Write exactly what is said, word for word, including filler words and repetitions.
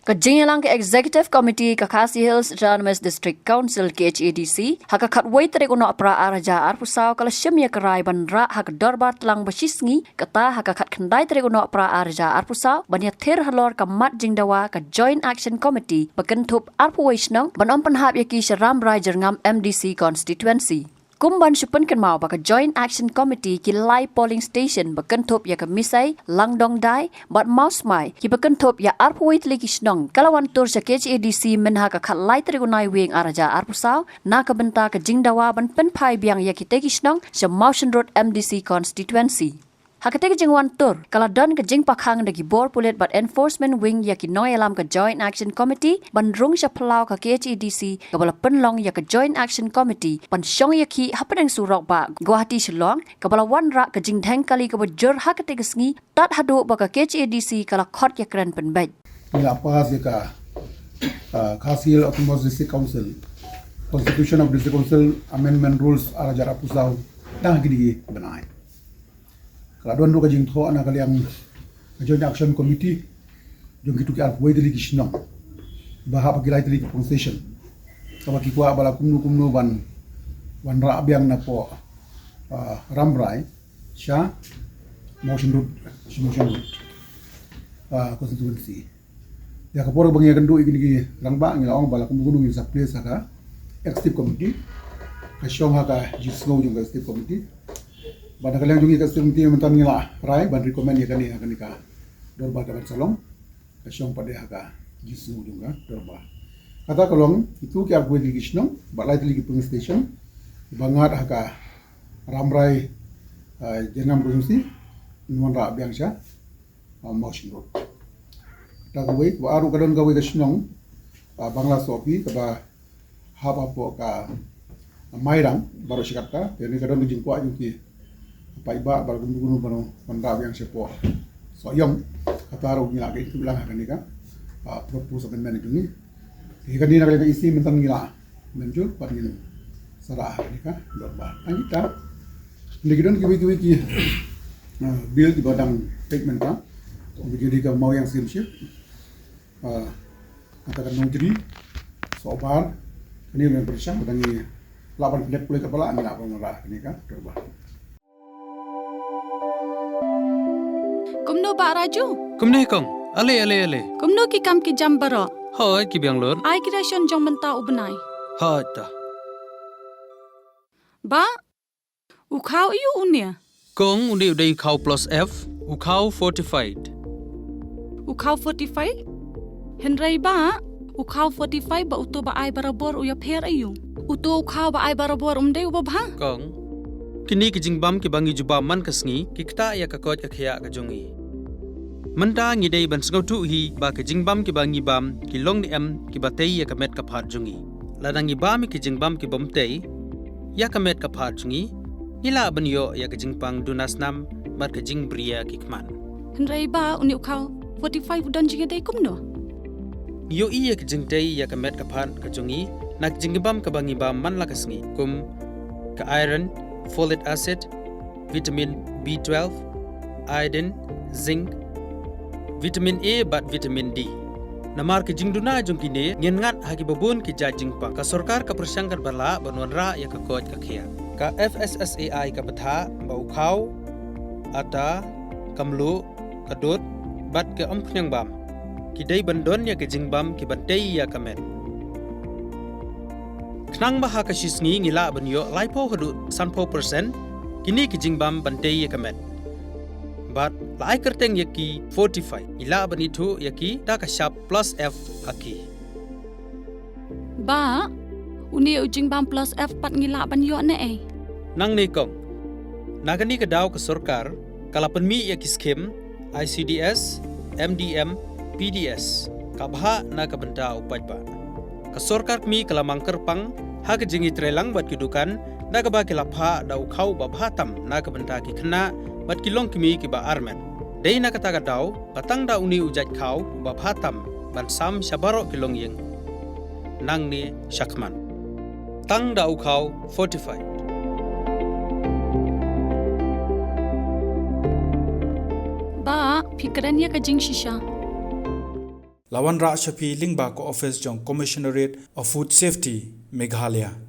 Ka jingïalang ka Executive Committee ka Khasi Hills Autonomous District Council, K H A D C, ha ka khatwei tarik u Nohprah ar hajar arphew saw ka la shim ïa ka rai ban rah ha ka dorbar tlang ba shisngi, kata ha ka khatkhyndai tarik u Nohprah ar hajar arphew saw, ban ïathir halor ka mat jingdawa ka Joint Action Committee ba kynthup arphew wei shnong, ban ym pynhap ïa ki sha Rambrai Jyrngam M D C constituency. Kum ban shu pynkynmaw ba ka Joint Action Committee ki lai polling station ba kynthup ïa ka Misei, Langdongdai bad Mawsmai, kiba kynthup ïa arphew wei tylli ki shnong, ka la wan tur sha K H A D C mynha ka khatlai tarik u Naiwieng ar hajar arphew saw, na ka bynta ka jingdawa ban pynphai biang ïa kitei ki shnong sha Mawshynrut M D C constituency. Ha katei ka jingwan tur, ka la don ka jingpakhang da ki bor pulit bad enforcement wing ïa ki nongïalam ka Joint Action Committee ban rung sha phyllaw ka K H A D C, kaba la pynlong ïa ka Joint Action Committee ban shong ïakhih hapdeng surok bah Guwahati Shillong, kaba la wanrah ka jingdheng kali kaba jur ha katei ka sngi, tad haduh ba ka K H A D C ka la khot ïakren pynbeit. Ngi la pass ïa ka, ah, Khasi Hills Autonomous District Council, Constitution of District Council Amendment Rules ar hajar arphew saw, tang ha kine ki bnai. Ka la don ruh ka jingthoh na ka liang ka Joint Action Committee jong kito ki arphew wei tylli ki shnong ba hap ha ki lai tylli ki polling station, kaba ki kwah ba la kumno kumno ban wanrah biang napoh, ah, Rambrai sha Mawshynrut, sha Mawshynrut, ah, constituency. Ïa ka por ba ngi ïakynduh ïa kine ki rangbah, ngi la ong ba la kumno kumno ngin sa place ha ka Executive Committee, ka shong ha ka jingsngew jong ka Executive Committee. Bad na ka liang jong ngi ka Executive Committee mynta ngi la rai ban recommend ïa kane ha kane ka dorbar ka ban sa long, ka shong pat de ha ka jingsngew jong ka dorbar. Kata ka long ito ki arphew wei tylli ki shnong bad lai tylli ki polling station ba ngat ha ka Rambrai, ah, Jyrngam constituency, ngin wanrah biang sha ah, Mawshynrut. Kata kawei, kaba ar ruh ka don kawei ka shnong, ah, Bangla Sohphi, kaba hap hapoh ka Mairang, baroh shi katta, te kane ka don ka jingkwah jong ki paidbah, ba la kumno kumno ban wanrah biang shapoh Sohiong, kata ruh ngi la ka include lang ha kane ka, ah, proposed amendment jong ngi. Te kane na ka liang ka E C mynta ngi la mynjur bad ngin sa rah ha kane ka dorbar. Tang kita. Ngi don kiwei kiwei ki, ah, bill kiba dang peit mynta. Kum ka jong ka Mawiang Scheme Shift. Ah, kata ka Nongthymmai, Sohbar. Kane ka pyrshang ba dang ngi lah ban connect pule ka ba lah ngi lah ban rah kane ka dorbar. Kumno Bah Raju? Kumne kong. Ale, ale, ale. Kumno ki kam ki jam baroh? Hooid, ki biang lut. Ai ki ration jong mynta u bnai. Hooid ta. Bah, u khaw aiu une? Kong, une u dei u khaw plus F, u khaw fortified. U khaw fortified? Hynrei Bah, u khaw fortified bad uto ba ai barabor u ïapher aiu? Uto u khaw ba ai barabor um dei uba bha? Kong, kine ki jingbam kiba ngi ju bam man ka sngi ki ktah ïa ka koit ka khiah ka jong ngi. Mynta ngi dei ban sngewthuh hi ba ki jingbam kiba ngi bam ki long ne em kiba tei ïa ka met ka phad jong ngi. Lada ngi bam ïa ki jingbam kibym tei ïa ka met ka phad jong ngi, ngi lah ban ïoh ïa ka jingpang duna snam bad ka jingbriew ki khmat. Hynrei Bah, une u khaw fortified u don jingïadei kumno? Ngi ïohi ïa ka jingtei ïa ka met ka phad ka jong ngi na ka jingbam kaba ngi bam man la ka sngi, kum ka iron, folic acid, vitamin B twelve, iodine, zinc, vitamin A bad vitamin D. Namar ki jingduna jong kine ngin ngat ha kiba bun ki jait jingpang. Ka sorkar ka pyrshang katba lah ban wanrah ïa ka koit ka khiah. Ka F S S A I ka bthah ba u khaw, ata, ka mluh, ka dud bad ka umkhñiang bam ki dei ban don ïa ki jingbam kiban tei ïa ka met. Khnang ba ha ka shisngi ngi lah ban ïoh laiphew haduh sanphew percent kine ki jingbam ban tei ïa ka met. Bad la ai kyrteng ïa ki fortified, ngi lah ban ithuh ïa ki da ka shap plus F ha ki. Bah, une u jingbam plus F pat ngi lah ban ïoh ne ei? Nangne kong. Na kane ka daw ka sorkar ka la pynmih ïa ki skim I C D S, M D M, P D S, ka bhah na ka bynta u paidbah. Ka sorkar kmie ka la mang kyrpang ha ka jingïatreilang bad ki dukan da kaba ki la phah da u khaw uba bha tam na ka bynta ki khynnah bad ki longkmie kiba armet. Dei na kata ka daw ba tang da une u jait khaw uba bha tam ban sam sha baroh ki longïing nangne shakhmat. Tang da u khaw fortified. Bah, phi kren ïa ka jingshisha. la wanrah sha phi lyngba ka office jong Commissionerate of Food Safety, Meghalaya.